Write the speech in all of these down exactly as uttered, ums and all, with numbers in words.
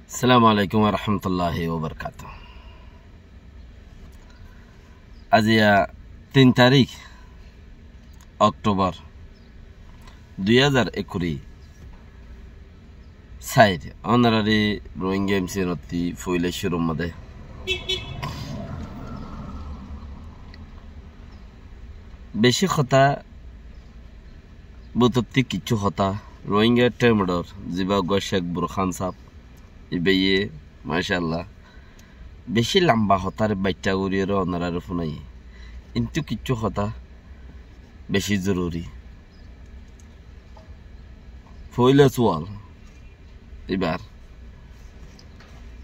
Assalamu alaikum warahmatulláhi wabarakátuhu. Aziya tin tarík Októbar dui házar ekkuri sair, ónorari Rohingya M C N ottí foila cúrur mazé beci hotá, bútottí kiccú hotá, Rohingya Temdor zibá uggwá Cek Burhan sáb, ibáye, macállah, beci lamba hotáre baittá goríyoré ónorare fúnaiyé. Kintu kiccú hotá beci zoruri. Foila sual, ibár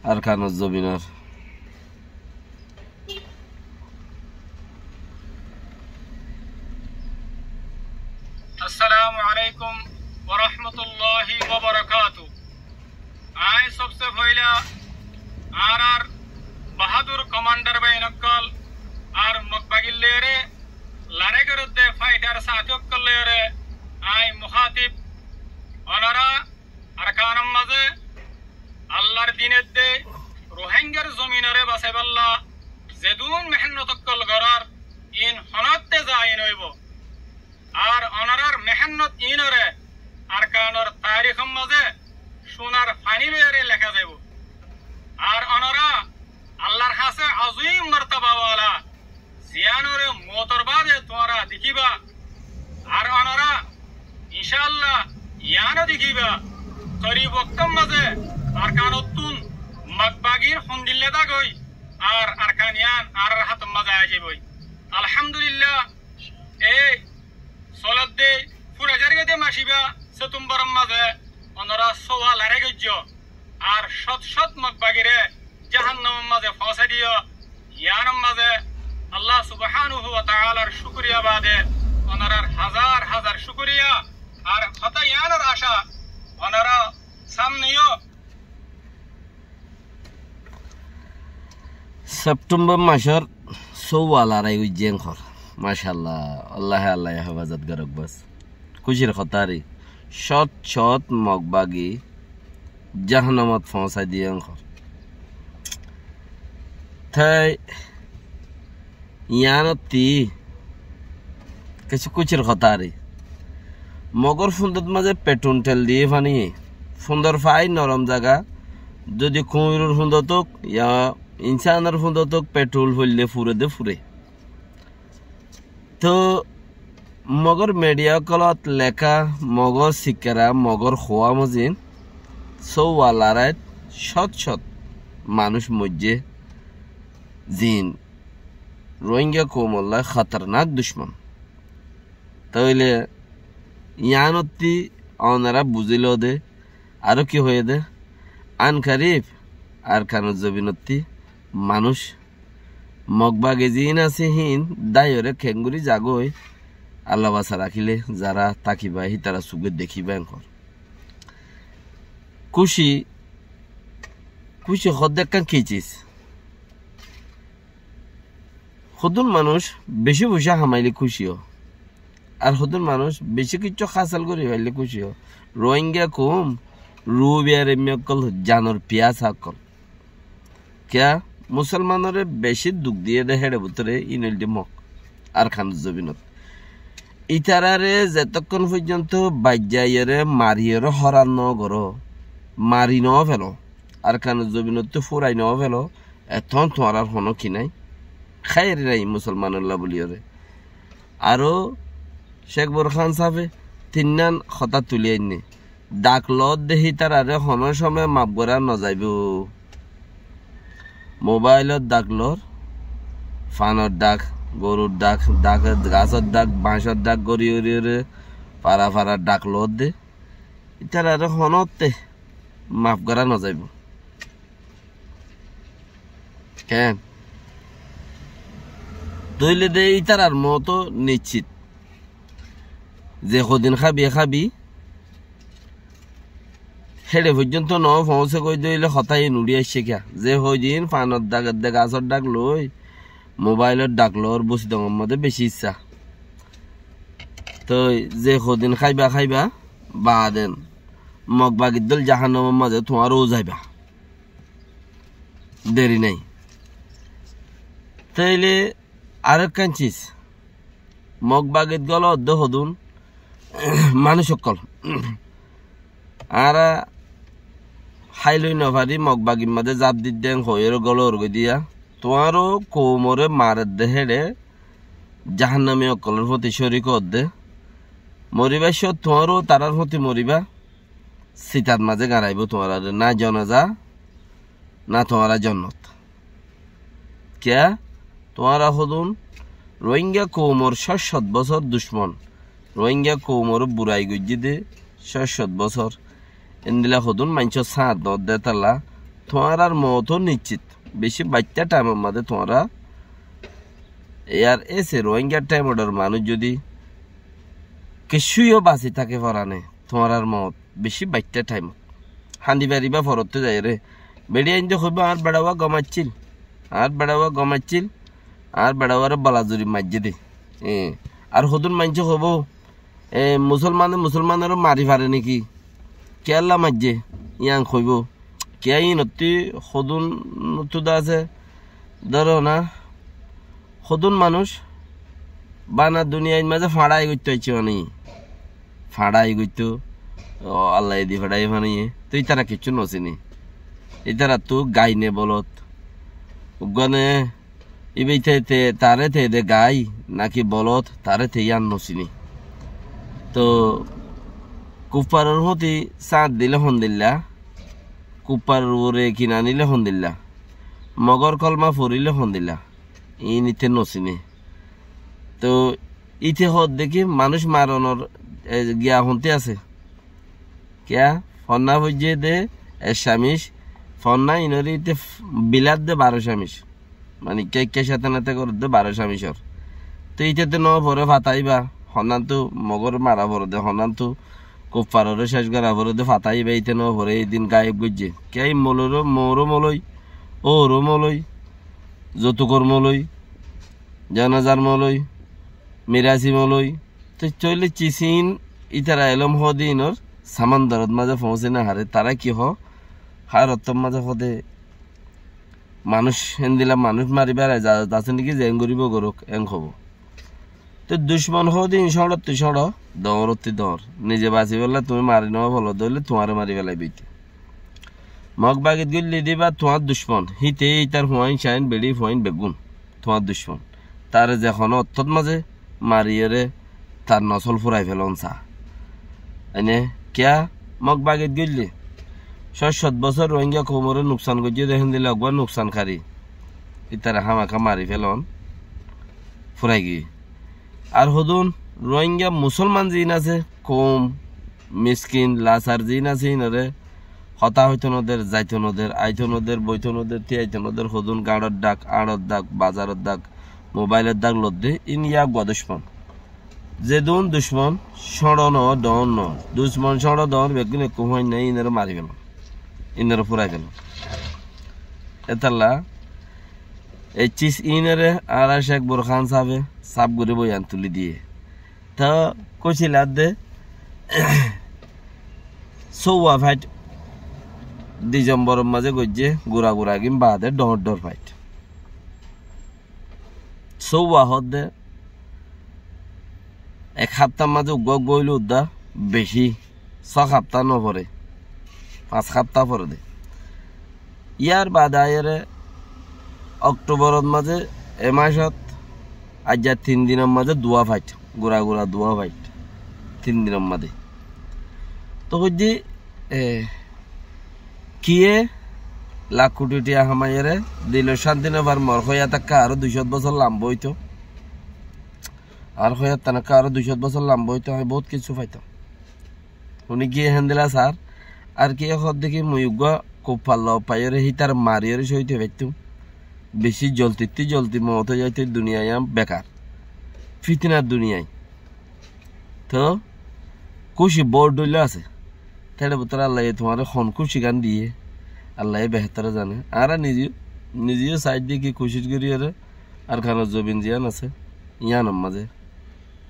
Arkanor zobinor. Assalamu alaikum warahmatulláhi wabarakátuhu. Añí sobse foila añárar bahádur komándar báin ókkol ar Mog bagir lóiyore larái goródde faitar sáñti ókkol lóiyore añí muhátib. Ónora Arkanor mazé Allar din edde Ruáingar zominoré basaibálla zedún mehénnot ókkol gorór, iín honótte zayi noóibou. Ar onorár mehénnot iínoré Arkanor taríkor mazé cúnar faní loiyóre leká zaibou. Ar onorá Allar hañsé azim mortaba wala ziyánoré moutor baade tuáñra dekíba. Ar onorá incáalla yiáno dekíba, korib woktór mazé Arkanottún Mog bagir hondilla dagói ar Arkan yián añárár hátor mazé aái zaibói. Alhamdulillah, ei solodde fura zargói de macibá Setumboror mazé onorá sóuwa larái goijjó. Ar cót cót Mog bagiré jahannamor mazé foóñsai diyó. Yiánor mazé Allah subhánahu wa taálar cúkuriya baade onorár hazar hazar cúkuriya. Ar hotá yiánor acá onorá sámne yó Septembor macór sóuwa larái goijjé enkor. Macállah, Allaye Allaye hefazot gorók bas. Kúcir hotá re, cót cót Mog bagi jahannamot foóñsai diyé enkor. Tái yiánottí kessú kúcir hotá re. Mogór fundot mazé petrul tel diyé faníye. Fundor fai norom zaga, zodi kuñiror fundot ók ya insánor fundot ók, petrul foille fure de fure. Toóu Mogór midhiya ókkolot leká, Mogór sikkara, Mogór huá mozin, sóuwa laráit cót cót manúic moijjé, ziín Ruáinga koumolla hótornak ducmon. Tóile yiánottí onorá buzílode, aró ki hoiyé dé, ankarib Arkanor zobinottí manúic Mog bagi ziín asé híin dáiyoré keéngorí zagói, Allah basa rakíle zará tákiba hítara sugói dekíba enkor. Kúci, kúci hoódde ekkán ki cis? Hodún manúic bicí foicá hamailé kúci ó. Ar hodún manúic bicí kiccú hásel gorí faillé kúci ó. Ruáinga koum, rubiya remmi ókkol, zanor piyása ókkol. Kiyá? Musolmanoré bicí duk diyé dé héçe bútore, iín óilde Mog. Arkanor zobinot. Ítararé zetókkon foijjonto baijjaiyoré mariyoré hóran nogoró, mari nofelo, Arkanor zobinottú fúrai nofelo, ettóon tuáñrár honó ki nái? Háir nái musolmanolla bóliyoré. Aró Cek Burhan sáfe tinnán hotá tulí ainné. Dhak loódde hítararé honó cómot maf gorá nozaibóu. Mobáilot dhak loór, fanor dhak, gorur dhak, dhak, gasór dhak, bañcór dhak gorí gorí gorí fara fara dhak loódde. Ítararé honótte maf gorá nozaibóu. Keén? Tóile de ítarar moóto niccit. Ze hodin hábi hábi, héçe foijjonto noó foóñse goi dóile hotá iín uçí aiccé kiyá? Ze hodin fanor dhak edde gasór dhak loói, mobáilor dhak loór busidongor modé bicí issá. Toi ze hodin háiba háiba, baaden Mog bagir dóil jahannamor mazé tuáñrou zaiba. deri nái. Tóile arekkán sis, Mog bagit gólo edde hodún manúic ókkol. Añára háiloi nofarí Mog bagit mazé zaf didde hoiyóre gólo orgoi diya. Tuáñró koumoré maredde héçe jahannami ókkolór fúti córik ódde. Moribár cómot tuáñró tarár fúti moribá. Sitat mazé garaibóu tuáñráre, na jonaza, na tuáñra jonnot. Kiyá? Tuáñra hodún Rohingya koumor cót cót bosór ducmon. Rohingya koumoré burai goijjé dé cót cót bosór. Endila hodún maincór sáñt no dé talla. Tuáñrár moot ó niccit. Bicí baiththá thaimor mazé tuáñra, yar ese Rohingya thaimor manúic zodi kessú yó basi táke forane, tuáñrár moot bicí baiththá thaimot. Handi faribá forottú zaiyóre. Beçi ainde hoibó, añár beçawá gom accíl. Añár beçawá gom accíl. Añár beçawáre bola zuri maijjé dé. E, ar hodún maincé hoibó, e, musolmane musolmanoré mari fare niki? Kiyólla maijjé? Yián hoibó. Kiyá inottú hodún ottú dá asé, dóro na, hodún manúic bana duniyait mazé fañçai goittó aiccé mani. Fañçai goittó, o, Allaye di fañçai fanaiye. Toi ítara kiccú nosiné. Ítarattú gaine bolot. Uggúane íba te, te, taré te de gai, naki bolot, taré te yián nosiné. Toh, kuffaror fúti sáñt dilé hondilla, kuffaror uore kin anilé hondilla, Mogor kolma forilé hondilla, iín íte nosiné. Toh, íte hoódde ki manúic maronor, e, giya hontí asé. Kiyá? Fonná foijjé dé Assamese, fonná inoré íte f-, biládde baró Assamese. Mani kekká cétanata gorédde baró Assamesor. Te íte te no fore fataibá, honnántu Mogor mara foredde, honnántu kuffaroré céc gora foredde fataibá, íte no fore, édin gaib goijjé. Kiyá? Í moloró, mouró moloi, óuró moloi, zoutukor moloi, jonazar moloi, mirasi moloi, Te tóile cis iín ítara elóm hoóde iínor samandorot mazé foóñsi no haré. Tará ki hoó? Hár ottór mazé hoóde manúic, héndilla manúic maribár ezazot asé néki, ze eén goríbou gorók, eén hoibóu. Te ducmon hoóde iín cóñçottú cóñço, doóñrottú doóñr. Nize basibólla tuñí mari no felo dé óile tuáñre mari felaibóu íte. Mog bagit goillé dé íba tuáñr ducmon. Híte ítar fuain cain beçi fuain beggún tuáñr ducmon. Tare ze honó ottót mazé mariyóre tar nosól furai felón saá. Ene kiyá? Mog bagit goillé cót cót bosór Rohingya koumoré nuksan goijjé dé héndilla uggúa nuksankari. Ítare hámaka mari felón furai giyé. Ar hodún Rohingya musolman ziín asé, koum, miskin, lasar ziín asé, iínoré hotá hoitó noder, zaitó noder, aitó noder, boitó noder, tíaitó noder, hodún gañçor dhak, añçor dhak, bazaror dhak, mobailor dhak lodde, iín yá uggúa ducmon. Zedún ducmon cóñço noó, dhoóñr noó, ducmon cóñço dhoóñr beggún ekkú fuain nái, iínoré mari felón, iínoré furai felón. Étalla e cis iínoré añára Cék Burhán sábe sáf gorí boyan tulí diyé. Toh kúcil adde sóuwa fáit Disembóror mazé goijjé, gura guragín baade dhoóñr dhoóñr fáit. Sóuwa hoódde ek háftar mazé uggúa uggúa óile uddá bicí, só háfta no fore, fañs háfta fore dé. Yárbaade aiyóre Okthóborot mazé e mácot aijja tin dinor mazé duwá fáit, gura gura duwá fáit tin dinor mazé. Toh hoiddé, e, kiyé lak kuthi thiañ hamaiyóre dilor cánti no far, mor hoiyát ekká aró dui cót bosór lamba óito, ar hoiyát tan ekká aró dui cót bosór lamba óito, aññí bóut kessú faitam. Fúni giyé héndilla saár, ar kiyé hoódde ki mui uggúa kuffar lof faiyóre hítar mariyóre cóhid ói faittúm. Bicí zoltittú zolti moot ói zaito, duniyai yián bekar. Fítinar duniyai. Toh kúci bóut dhoilla asé. Téçe bútore Allaye tuáñre hon kúcigán diyé, Allaye behétore zane. Añára nize, nize yó saáidde ki kucíc goríyore Arkanor zobin ziyán asé, yíanor mazé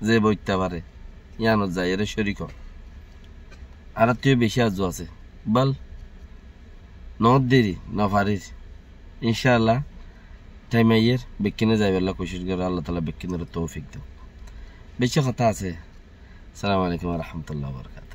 ze boitta fare, yíanot zaiyóre córik ó. Añárattú yó bicí arzu asé. Bál, noódderi, nofarir. Incálla, thaim aiyér, bekkúne zaibolla kucíc goró, Allah taala bekkúnore toufik douk. Beci hotá asé. Assalamu alaikum wa rahmatullahi wa barakatuhu.